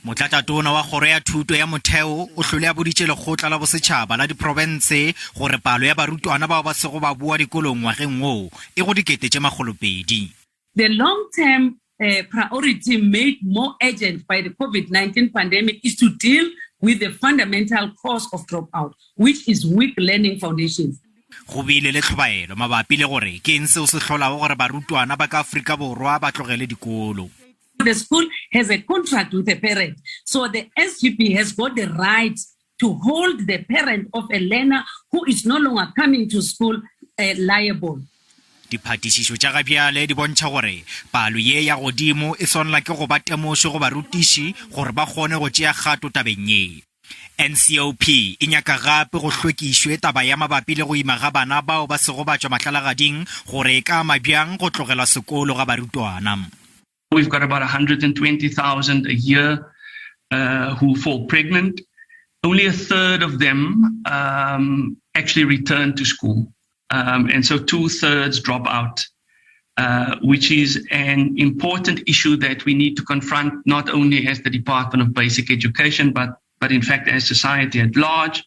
Motlatšatona wa Kgoro ya Thuto ya Motheo o hlole a boditše Lekgotla la Bosetšhaba la Diprofense gore palo ya barutwana bao ba sego ba boa dikolong ngwageng wo e go 2000. The long-term uh, priority made more urgent by the COVID-19 pandemic is to deal with the fundamental cause of dropout, which is weak learning foundations. Go bile le tlhobaelo mabapi le gore ke eng seo se hlolago gore barutwana ba ka Afrika Borwa ba tlogele dikolo. The school has a contract with the parent, so the SGB has got the right to hold the parent of a learner who is no longer coming to school uh, liable. Diphatišišo tša ga bjale di bontšha gore palo ye ya godimo e swanela ke go ba temošo go barutiši gore ba kgone go tšea kgato tabeng ye. NCOP e nyaka gape go hlwekišwe taba ya mabapi le go ima ga bana bao ba sego ba tšwa mahlalagading gore e ka ama bjang go tlogela sekolo ga barutwana. We've got about 120,000 a year uh, who fall pregnant. Only a third of them um, actually return to school. Um, and so two-thirds drop out, uh, which is an important issue that we need to confront not only as the Department of Basic Education, but, but in fact as society at large.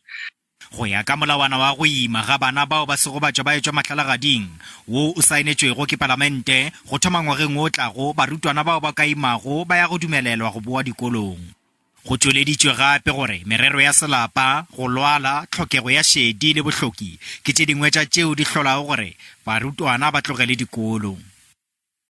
Go ya ka molawana wa go ima ga bana bao ba sego ba tšwa ba etšwa mahlalagading, wo o saenetšwego ke Palamente, go thoma ngwageng wo o tlago, barutwana bao ba ka imago ba ya go dumelelwa go boa dikolong. Go tšweleditšwe gape gore merero ya selapa, go lwala, tlhokego ya šedi le bohloki ke tše dingwe tša tšeo di hlolago gore barutwana ba tlogele dikolo.